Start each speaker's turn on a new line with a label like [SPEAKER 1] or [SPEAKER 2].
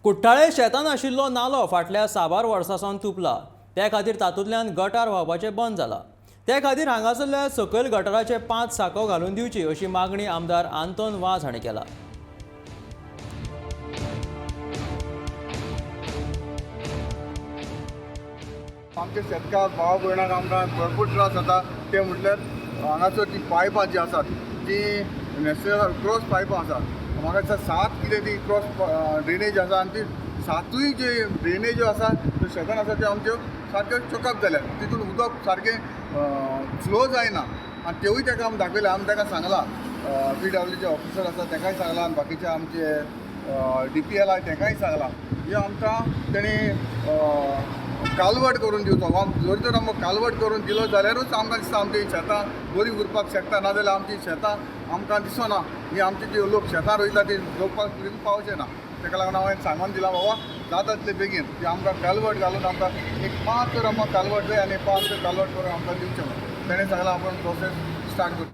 [SPEAKER 1] कुठ्ठाळे शेतान आशिल्लो नालो फाटल्या साबार वर्सां सावन तुपला. ते खातीर तातूंतल्यान गटार व्हांवपाचें बंद जाला. ते खातीर हांगासरल्या सकयल गटाराचे 5 सांकव घालून दिवची अशी मागणी आमदार आंतोन वाज हांणी केला.
[SPEAKER 2] आमचे शेतकार भाव भयणाक आमकां भरपूर त्रास जाता. ते म्हटल्यार हांगासर ती पायपां जी आसात ती नॅशनल क्रॉस पायपां आसात. म्हाका दिसता 7 कितें ती क्रॉस ड्रेनेज आसा आनी ती 7ूय जे ड्रेनेज्यो आसा त्यो शेतान आसा त्यो आमच्यो सारक्यो चोकअप जाल्यात. तितून उदक सारकें फ्लो जायना आनी तेवूय ताका आमी दाखयलें. आमी ताका सांगलां, पी डब्ल्यूचे ऑफिसर आसा ताकाय सांगलां आनी बाकीचे आमचे DPL आहा ताकाय सांगलां. हे आमकां तेणी कालवट करून दिवचो. वा जर तर आमकां कालवट करून दिलो जाल्यारूच आमकां दिसता आमची शेतां बरीं उरपाक शकता. नाजाल्यार आमची शेतां आमकां दिसना. ही आमची जी लोक शेतां रोयता ती रोवपाक लेगीत पावचे ना. ताका लागून हांवें सांगून दिलां, बाबा जाता तितले बेगीन की आमकां कालवट घालून आमकां एक 5 तर आमकां कालवट जाय आनी 5 तर कालवट करून आमकां दिवचें म्हणून. तेणें सांगलां आपूण प्रोसेस स्टार्ट करता.